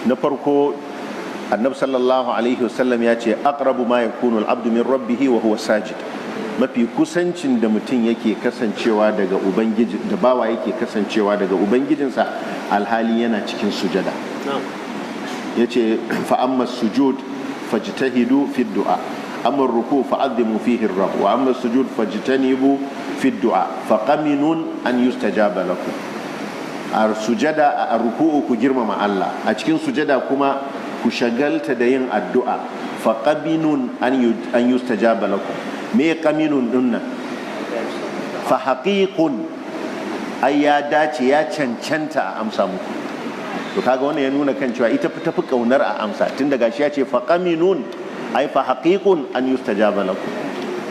Na farko, Annabi sallallahu alaihi wasallam ya ce: "Aqrabu ma yakunu al-abdu min rabbihi wa huwa sajid." Mafi kusancin da mutum yake kasancewa daga Ubangiji, da bawa yake kasancewa daga Ubangijinsa alhali yana cikin sujada. Ya ce: "Fa amma sujud fajtahidu fi du'a, amma ruku fa'azzimu fihi rabb, wa amma sujud fajtanibu fi du'a, fa qaminun an yustajaba lakum." A sujada, a ruku'u ku girmama Allah, a cikin sujada kuma ku shagalta da yin addu'a. Fa qaminun an yustajaba lakum. Me qaminun dinnan? Fa haqiqun, ai ya dace, ya cancanta a amsa muku. To kaga wannan ya nuna kan cewa ita tafi kaunar a amsa, tun daga shi ya ce fa qaminun, ai fa haqiqun an yustajaba lakum,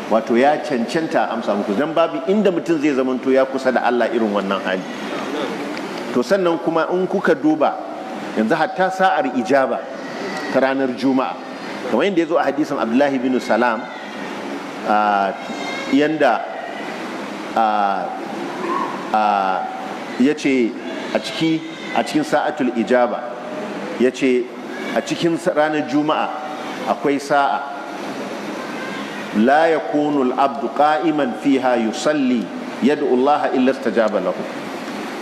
wato ya cancanta a amsa muku, dan babu inda mutum zai zamanto ya kusa da Allah irin wannan hali. To sannan kuma in kuka duba yanzu, hatta sa'ar ijaba ta ranar Juma'a, kamar yadda ya zo a hadisin Abdullahi bin Salam, yanda ya ce a cikin sa'atul ijaba, ya ce a cikin ranar Juma'a akwai sa'a, la yakunu al-abdu qa'iman fiha yusalli yad'u Allah illa istajaba lahu.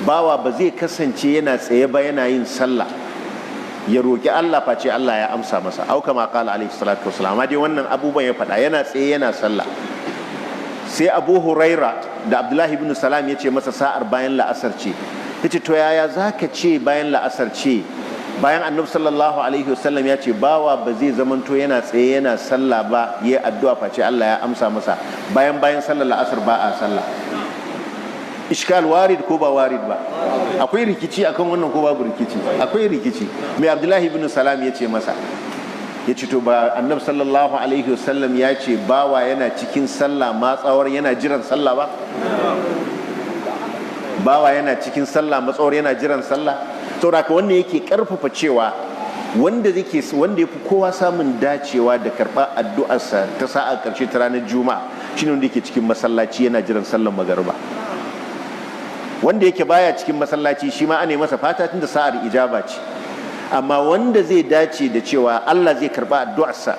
Bawa ba zai kasance yana tsaye ba yana yin sallah ya roki Allah face Allah ya amsa masa, au kama qala alaihi salatu wassalam. Amma dai wannan abubuwan ya faɗa, yana tsaye yana sallah. Sai Abu Huraira da Abdullahi ibn Salam ya ce masa sa'ar bayan la'asar ce. Ya ce: "To yaya za ka ce bayan la'asar ce, bayan Annabi sallallahu alaihi wasallam ya ce bawa ba zai zamanto yana tsaye yana sallah ba ya addu'a face Allah ya amsa masa, bayan sallar la'asar ba a sallah?" Ishkal warid ko ba warid ba? Akwai rikici akan wannan ko babu rikici? Akwai rikici. Mai Abdullahi ibn Salam ya ce masa? Ya ce: "To ba Annabi sallallahu alaihi wasallam ya ce bawa yana cikin sallah matsawar yana jiran sallah ba? Bawa yana cikin sallah matsawar yana jiran sallah." Saboda haka wannan yake karfafa cewa wanda ya fi kowa samun dacewa da karɓar addu'arsa ta sa'a ƙarshe ta ranar Juma'a shine wanda yake cikin masallaci yana jiran sallar magariba. Wanda yake baya cikin masallaci, shi ma ana masa fata tunda sa'ar ijaba ce, amma wanda zai dace da cewa Allah zai karba addu'arsa,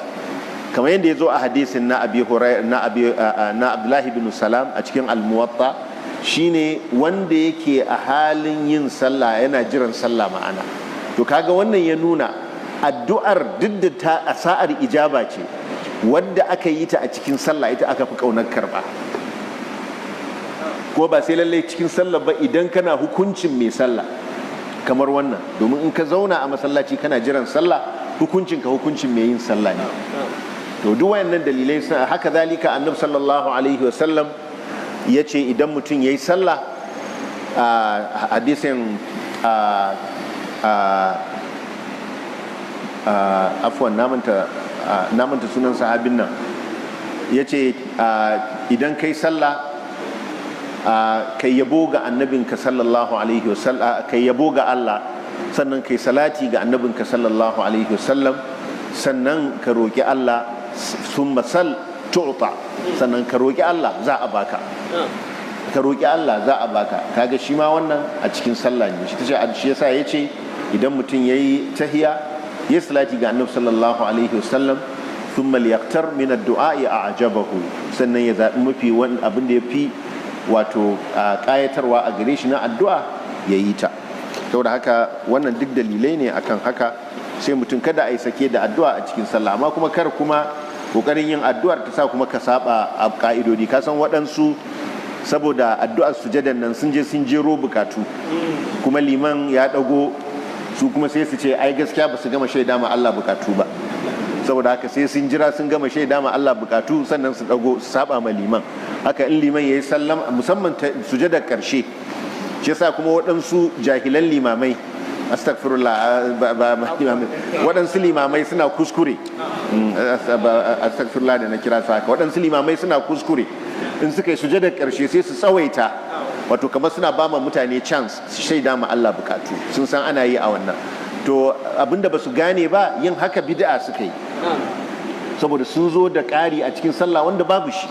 kamar yadda ya zo a hadisin na Abi na Abi na Abdullahi bin Salam a cikin Al-Muwatta, shine wanda yake a halin yin sallah yana jiran sallah. Ma'ana, to kaga wannan ya nuna addu'ar, duk da ta a sa'ar ijaba ce, wadda aka yi ta a cikin sallah ita aka fi kaunar karba. Ko ba sai lallai cikin sallah ba, idan kana hukuncin mai sallah kamar wannan, domin in ka zauna a masallaci kana jiran sallah, hukuncin ka hukuncin mai yin sallah ne. To duk wayannan dalilai. Haka zalika Annabi sallallahu alaihi wasallam ya ce idan mutum ya yi sallah, a hadisin, afwan, namanta sunan sahabin nan, ya ce idan kai sallah, kai yabo ga annabinka sallallahu alaihi wasallam, kai yabo ga Allah, sannan kai salati ga annabinka sallallahu alaihi wasallam, sannan ka roƙi Allah, summa sal tu'ta, sannan ka roƙi Allah za a baka, ka roƙi Allah za a baka. Kaga shi ma wannan a cikin sallah ne. Shi tace, shi yasa yace idan mutum yayi tahiya, yayi salati ga Annabi sallallahu alaihi wasallam, thumma liyaqtar min ad-du'a a'jabahu, sannan ya zaɓi mafi wani abin da ya fi wato ƙayatarwa a gare shi na addu'a ya yi ta. Saboda haka wannan duk dalilai ne akan haka. Sai mutum kada a yi sake da addu'a a cikin sallah, amma kuma kar kuma kokarin yin addu'ar ta sa kuma ka saba a ka'idodi. Ka san waɗansu saboda addu'ar sujadan nan sun je sun jero bukatu, kuma liman ya ɗago, su kuma sai su ce ai gaskiya ba su gama shaida ma Allah bukatu ba, saboda haka sai sun jira sun gama shaida ma Allah bukatu sannan su ɗago, su saba ma liman. Haka in liman yayi sallama, musamman sujadar ƙarshe. Shi yasa kuma waɗansu jahilan limamai, astagfirullah, ba limamai, waɗansu limamai suna kuskure, astagfirullah da na kira su haka, waɗansu limamai suna kuskure in suka yi sujadar ƙarshe sai su tsawaita, wato kamar suna ba ma mutane chance su shaida ma Allah bukatu, sun san ana yi a wannan. To abinda ba su gane ba, yin haka bid'a suka yi, saboda sun zo da ƙari a cikin sallah wanda babu shi.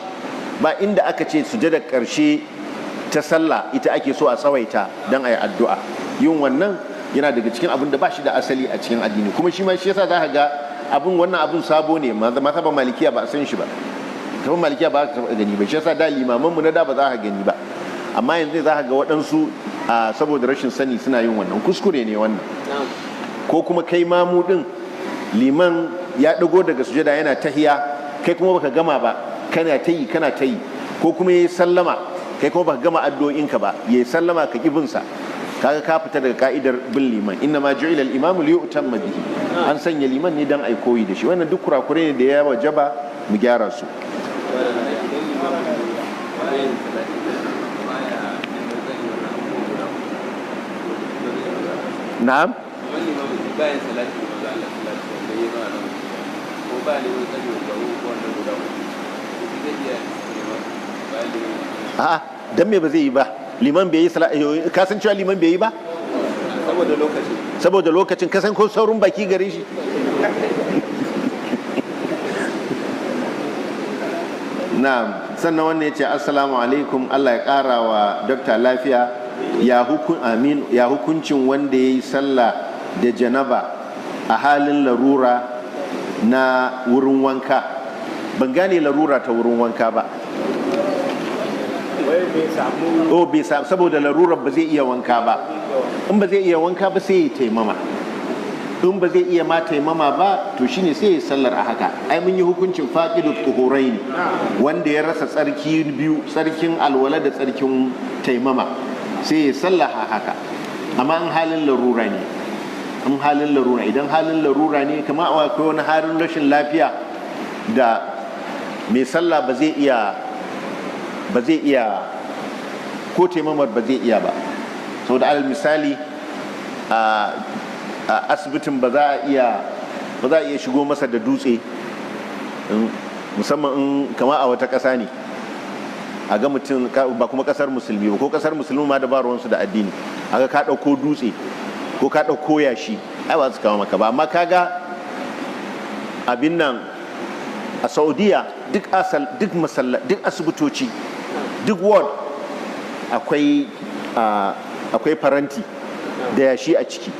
Ba inda aka ce sujadar ƙarshe ta sallah ita ake so a tsawaita don a yi addu'a. Yin wannan Yana daga cikin abin da ba shi da asali a cikin addini. Kuma shi ma shi yasa za ka ga abin, wannan abin sabo ne. Mazhaban Malikiya ba a san shi ba, mazhaban Malikiya ba ka taɓa gani ba. Shi yasa da limaman mu na da ba za ka gani ba, amma yanzu za ka ga waɗansu saboda rashin sani suna yin wannan. Kuskure ne wannan. Ko kuma kai mamu din, liman ya ɗago daga sujada yana tahiya, kai kuma baka gama ba, kana ta yi, kana ta yi. Ko kuma yayi sallama, kai kuma baka gama addu'o'inka ba, yayi sallama ka ƙi sa. Kaga ka fita daga ka'idar bin liman. Inna ma ju'ila al-imamu li yu'tamma bihi, an sanya liman ne dan ai koyi da shi. Wannan duk kurakure ne da ya wajaba mu gyara su. Idan limamin bayan salati baya neman tsari wannan abubuwan guda uku, to zai yi Na'am. Kamar limamin bayan salati da manzo Allah sallallahu alaihi wasallam ya zama nan, ko ba neman tsari da abubuwan nan guda uku, to shi zai iya neman bayan liman? A'a, dan me ba zai yi ba? Liman bai yi ka san cewa liman bai yi ba? Saboda lokaci. Saboda lokacin, ka san ko saurin baki gare shi. Na'am. Sannan wannan yace: "Assalamu alaikum, Allah ya ƙara wa dokta lafiya. Ya hukun amin. Ya hukuncin wanda ya yi sallah da janaba a halin larura na wurin wanka?" Ban gane larura ta wurin wanka ba. Wai bai samu. Oh, bai samu, saboda larurar ba zai iya wanka ba. In ba zai iya wanka ba, sai ya taimama. In ba zai iya ma taimama ba, to shine sai ya sallar a haka. Ai mun yi hukuncin faqidu tuhuraini, wanda ya rasa tsarki biyu, tsarkin alwala da tsarkin taimama, sai ya sallah a haka. Amma in halin larura ne, in halin larura, idan halin larura ne, kamar akwai wani halin rashin lafiya da mai sallah ba zai iya ko taimamar ba zai iya ba. Saboda alal misali a asibitin ba za a iya shigo masa da dutse, musamman in kama a wata ƙasa ne a ga mutum ba kuma ƙasar Musulmi ba, ko ƙasar Musulmi ma da ba ruwansu da addini, a ga ka ɗauko dutse ko ka ɗauko yashi, ai ba su kawo maka ba. Amma kaga abin nan a Saudiya, duk asal duk masalla, duk asibitoci, duk ward akwai faranti da yashi a ciki.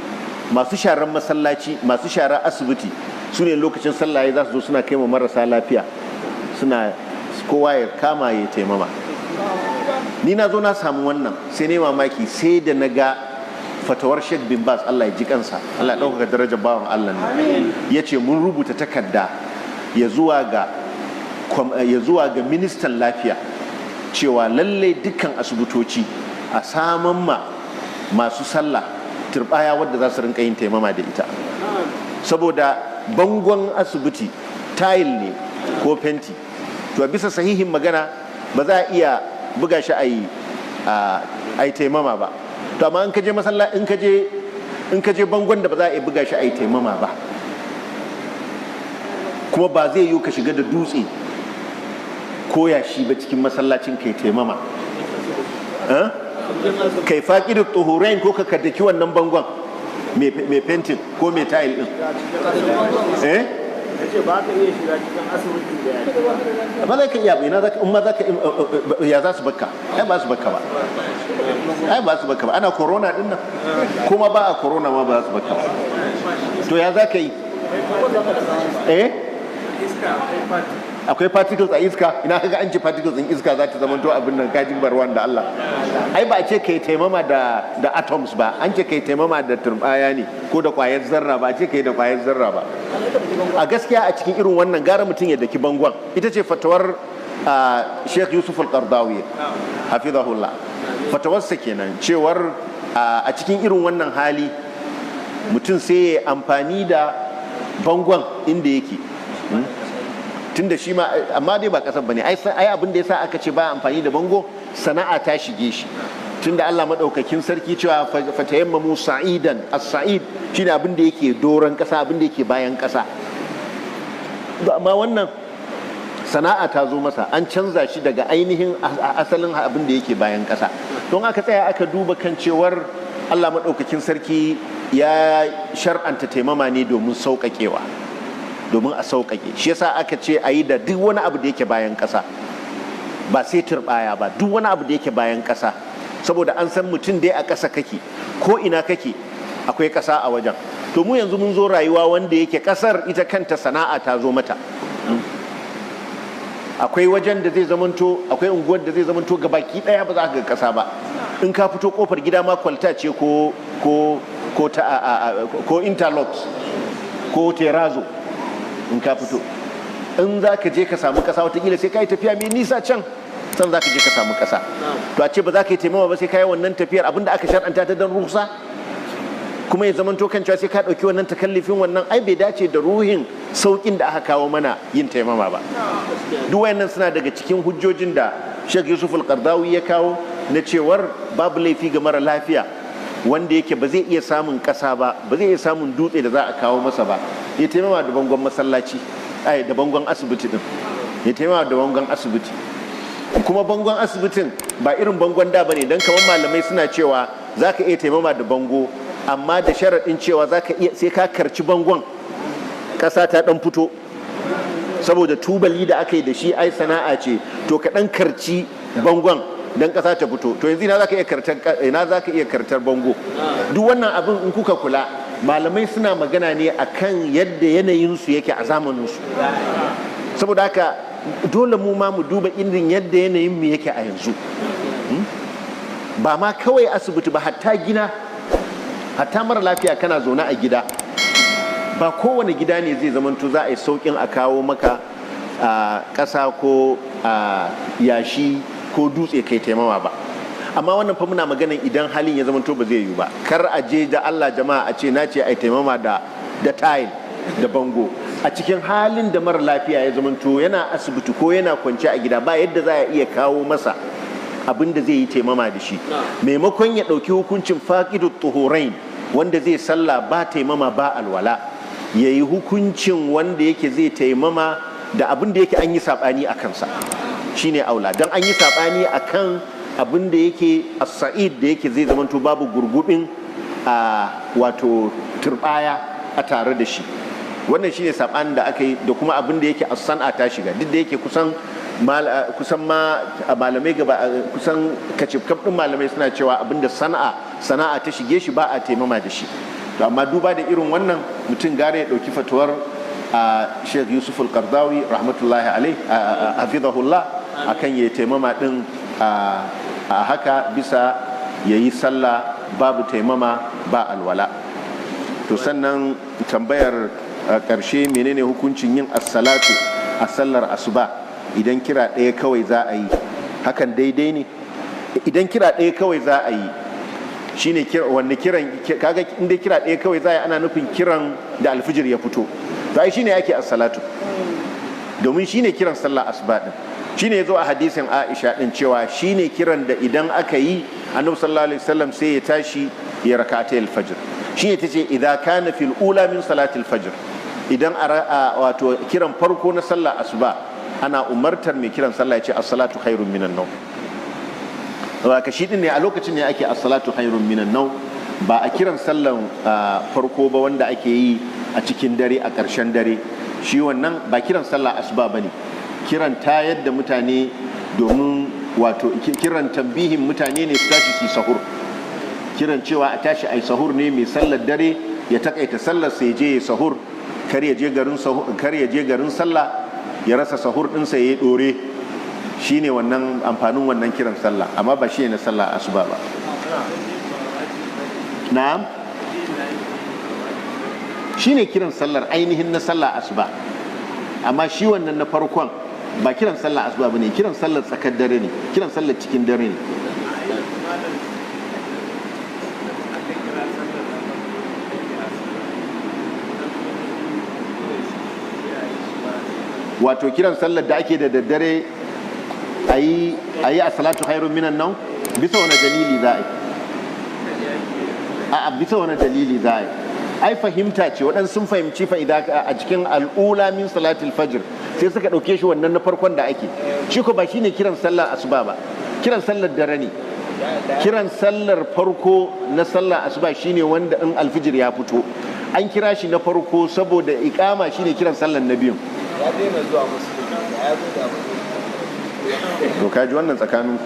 Masu sharan masallaci, masu sharan asibiti, su ne lokacin sallah za su zo suna kai ma marasa lafiya, suna kowa ya kama ya taimama. Ni na zo na samu wannan, sai ne mamaki, sai da na ga fatawar Sheikh bin Baz, Allah ya ji kansa, Allah ya ɗaukaka darajar bawan Allah ne. Ya ce mun rubuta takarda ya zuwa ga ministan lafiya cewa lallai dukkan asibitoci a saman ma masu sallah turbaya wadda za su rinka yin taimama da ita, saboda bangon asibiti tile ne ko fenti. To, a bisa sahihin magana ba za a iya buga shi a yi taimama ba. To, amma in ka je masalla, in ka je bangon da ba za a iya buga shi a yi taimama ba, kuma ba zai yiwu ka shiga da dutse ko yashi ba cikin masallacin kai taimama, eh? Kai faƙi da tuhurain ko ka daki wannan bangon mai fentin ko mai tile din, eh? Ya ce ba ka iya shiga cikin asibitin da ya Ba za ka iya ba. Ina za ka? In ma za ka, ya za su bakka? Ai ba su bakka ba, ai ba su bakka ba. Ana corona din nan, kuma ba a corona ma ba za su bakka ba. To, ya za ka yi, eh? Akwai particles a iska. Ina kaga an ce particles in iska za ta zama to abin nan? Kajin barwan da Allah. Ai ba a ce kai taimama da atoms ba, an ce kai taimama da turbaya ne ko da kwayar zarra. Ba a ce kai da kwayar zarra ba. A gaskiya, a cikin irin wannan gara mutum ya daki bangon. Ita ce fatawar Sheikh Yusuf Al-Qardawi hafizahullah. Fatawarsa kenan, cewar a cikin irin wannan hali mutum sai ya amfani da bangon inda yake, tunda shi ma, amma dai ba kasar bane. Ai abin da yasa aka ce ba amfani da bango, sana'a ta shige shi, tunda Allah madaukakin sarki cewa fatayammamu sa'idan. As-sa'id shine abin da yake doron kasa, abin da yake bayan kasa. Amma wannan sana'a ta zo masa, an canza shi daga ainihin asalin abin da yake bayan kasa. Don aka tsaya aka duba kan cewar Allah madaukakin sarki ya shar'anta taimama ne domin sauƙaƙewa, domin a sauƙaƙe. Shi yasa aka ce a yi da duk wani abu da yake bayan ƙasa, ba sai turɓaya ba, duk wani abu da yake bayan ƙasa, saboda an san mutum dai a ƙasa kake ko ina kake. Akwai ƙasa a wajen. To mu yanzu mun zo rayuwa wanda yake ƙasar ita kanta sana'a ta zo mata. Akwai wajen da zai zamanto, akwai unguwar da zai zamanto gabaki ɗaya ba za ka ga ƙasa ba. In ka fito kofar gida ma kwalta ce ko ko ko ta ko interlocks ko terrazzo. In ka fito, in za ka je ka samu ƙasa, watakila sai ka yi tafiya mai nisa can san za ka je ka samu ƙasa. To a ce ba za ka yi taimama ba sai ka yi wannan tafiyar, abinda aka shar'anta ta don ruhsa, kuma ya zamanto kan cewa sai ka ɗauki wannan takallifin, wannan ai bai dace da ruhin sauƙin da aka kawo mana yin taimama ba. Duk wayannan suna daga cikin hujjojin da Sheikh Yusuf Al-Qardawi ya kawo na cewar babu laifi ga mara lafiya wanda yake ba zai iya samun ƙasa ba, ba zai iya samun dutse da za a kawo masa ba, ya taimama da bangon masallaci, ai da bangon asibiti din, ya taimama da bangon asibiti. Kuma bangon asibitin ba irin bangon da bane, dan kamar malamai suna cewa zaka iya taimama da bango, amma da sharaɗin cewa zaka iya sai ka karci bangon, ƙasa ta ɗan fito, saboda tubali da aka yi da shi ai sana'a ce, to ka ɗan karci bangon don ƙasa ta fito. To yanzu ina za ka iya kartar bango? Duk wannan abin in kuka kula, malamai suna magana ne akan yadda yanayinsu yake a zamaninsu. Saboda haka dole mu ma mu duba irin yadda yanayin mu yake a yanzu. Ba ma kawai asibiti ba, hatta gina, hatta mara lafiya kana zaune a gida, ba kowane gida ne zai zamanto za a yi saukin a kawo maka ƙasa ko yashi ko dutse kai taimama ba. Amma wannan fa muna maganan idan halin ya zamanto ba zai yiwu ba. Kar a je da Allah jama'a a ce na ce ai taimama da tile da bango a cikin halin da mara lafiya ya zamanto yana asibiti ko yana kwance a gida, ba yadda za a iya kawo masa abin da zai yi taimama da shi. Maimakon ya ɗauki hukuncin faqidu tuhurain wanda zai sallah ba taimama ba alwala, ya yi hukuncin wanda yake zai taimama da abin da yake an yi saɓani a kansa, shine aula. Don an yi saɓani a kan abin da yake as-sa'id da yake zai zamanto babu gurgubin a wato turbaya a tare da shi. Wannan shine saɓanin da aka yi, da kuma abin da yake as-san'a ta shiga. Duk da yake kusan ma malamai gaba kusan kacifkaf din malamai suna cewa abin da sana'a ta shige shi ba a taimama da shi. To amma duba da irin wannan, mutum gare ya ɗauki fatuwar a Sheikh Yusuf Al-Qardawi rahmatullahi alaihi hafizahullah akan ya taimama din a haka bisa yayi sallah babu taimama ba alwala. To sannan tambayar ƙarshe, menene hukuncin yin as-salatu a sallar asuba idan kira ɗaya kawai za a yi? Hakan daidai ne? Idan kira ɗaya kawai za a yi, shine wanne kiran? Kaga inda kira ɗaya kawai za a yi, ana nufin kiran da alfijir ya fito. To ai shine ake as-salatu, domin shine kiran sallar asuba din. Shine yazo a hadisin Aisha din cewa shine kiran da idan aka yi, Annabi sallallahu alaihi wasallam sai ya tashi ya rak'atay al-fajr. Shine tace idza kana fil ula min salati al-fajr, idan wato kiran farko na sallar asuba, ana umartar mai kiran sallah ya ce as-salatu khairun minan nawm. Ka shi din ne a lokacin ne ake as-salatu khairun minan nawm, ba a kiran sallan farko ba wanda ake yi a cikin dare, a ƙarshen dare. Shi wannan ba kiran sallah asuba bane, kiran tayar da mutane domin wato kiran tambihin mutane ne su tashi su sahur, kiran cewa a tashi ai sahur ne. Mai sallar dare ya takaita sallar sai je ya sahur, kar ya je garin sahur, kar ya je garin sallah ya rasa sahur ɗinsa ya yi ɗore. Shi ne wannan amfanin wannan kiran sallah, amma ba shi ne na sallah asuba ba. Na'am, shi ne kiran sallar ainihin na sallah asuba, amma shi wannan na farkon ba kiran sallah asuba ba ne, kiran sallar tsakar dare ne, kiran sallar cikin dare ne. Wato kiran sallar da ake da daddare a yi a salatu khairun minan nan, bisa wani dalili za a yi? A bisa wani dalili za a yi? Ai fahimta ce, waɗansu sun fahimci fa'ida a cikin al'ula min salatul fajr sai suka ɗauke shi wannan na farkon da ake. Shi ko ba shine kiran sallar asuba ba, kiran sallar dare ne. Kiran sallar farko na sallar asuba shine wanda in alfijir ya fito an kira shi na farko, saboda iqama shine kiran sallar na biyun. Ya daina zuwa musulmi, ya zo da abu. To kaji wannan tsakanin ku.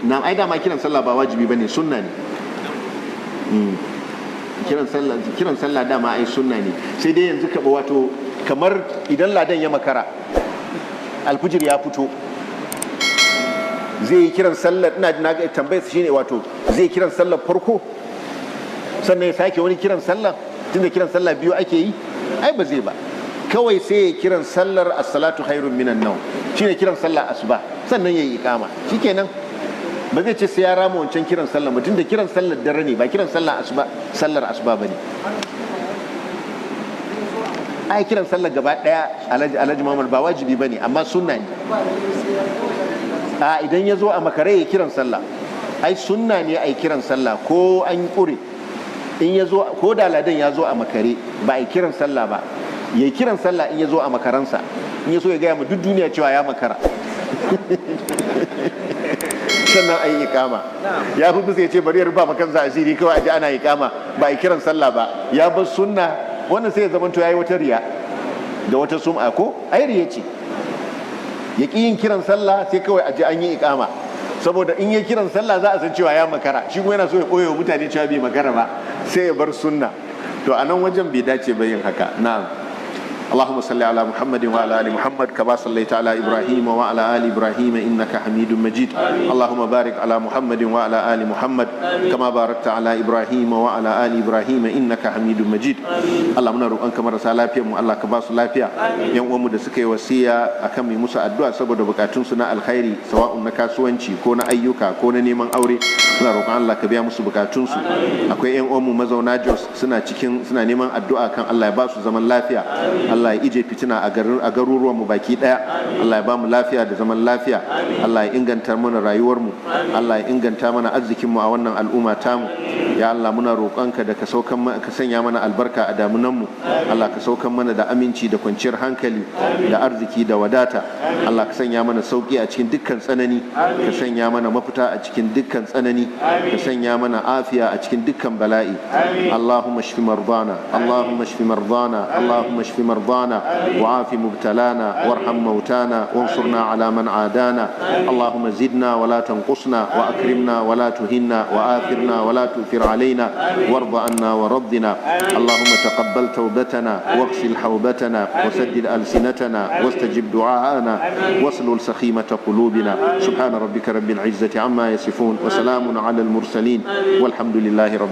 Na ai dama kiran sallah ba wajibi bane, sunna ne. Kiran sallah dama ai sunna ne. Sai dai yanzu ka wato kamar idan ladan ya makara, alfijir ya fito, zai yi kiran sallar, ina na ga tambayar shine wato zai kiran sallar farko sannan ya sake wani kiran sallar, tunda kiran sallah biyu ake yi? Ai ba zai ba, kawai sai ya kiran sallar as-salatu khairun minan nawm, shine kiran sallar asuba, sannan ya yi iqama, shikenan. Ba zai ce sai ya rama wancan kiran sallar ba, tunda kiran sallar dare ne, ba kiran sallar asuba, sallar asuba bane. Ai kiran sallar gaba daya, Alhaji Muhammad, ba wajibi bane, amma sunna ne. A idan ya zo a makare ya kiran sallah, ai sunna ne ai kiran sallah ko an kure. In ya zo, ko da ladan ya zo a makare ba a kiran sallah ba, ya kiran sallah in ya zo a makaransa, in ya so ya gaya ma duk duniya cewa ya makara, sannan a yi ikama. Ya fi bisa ya ce bari ya rufa ma kansa asiri, kawai a ji ana ikama ba a kiran sallah ba, ya bar sunna. Wannan sai ya zama to ya yi wata riya da wata sum'a, ko ai riya ce ya ƙi yin kiran sallah, sai kawai a ji an yi ikama, saboda in ya kiran sallah za a san cewa ya makara, shi kuma yana so ya ɓoye wa mutane cewa bai makara ba, sai ya bar sunna. To a nan wajen bai dace ba yin haka. Na'am. اللهم صل على محمد وعلى ال محمد كما صليت على ابراهيم وعلى ال ابراهيم انك حميد مجيد. اللهم بارك على محمد وعلى ال محمد كما باركت على ابراهيم وعلى ال ابراهيم انك حميد مجيد. Allah, muna roƙonka, marasa lafiyar mu Allah ka ba su lafiya. Yan uwanmu da suka yi wasiya akan mai musu addu'a saboda bukatun su na alkhairi, sawa'un na kasuwanci ko na ayyuka ko na neman aure, muna roƙon Allah ka biya musu bukatun su. Akwai yan uwanmu mazauna Jos, suna cikin suna neman addu'a kan Allah ya ba su zaman lafiya, Allah ya ije fitina a garuruwan mu baki daya. Allah ya ba mu lafiya da zaman lafiya. Allah ya inganta mana rayuwar mu. Allah ya inganta mana arzikin mu a wannan al'umma tamu. Ya Allah, muna roƙonka da ka saukan ka sanya mana albarka a damunan mu. Allah, ka saukan mana da aminci da kwanciyar hankali da arziki da wadata. Allah, ka sanya mana sauki a cikin dukkan tsanani, ka sanya mana mafita a cikin dukkan tsanani, ka sanya mana afiya a cikin dukkan bala'i. اللهم اشف مرضانا، اللهم اشف مرضانا، اللهم اشف مرضانا، وعاف مبتلانا، وارحم موتانا، وانصرنا على من عادانا. اللهم زدنا ولا تنقصنا، واكرمنا ولا تهنا، وآثرنا ولا تؤثر علينا، وارض عنا ورضنا. اللهم تقبل توبتنا، واغسل حوبتنا، وسدد ألسنتنا، واستجب دعاءنا، واسلل سخيمة قلوبنا. سبحان ربك رب العزة عما يصفون، وسلام على المرسلين، والحمد لله رب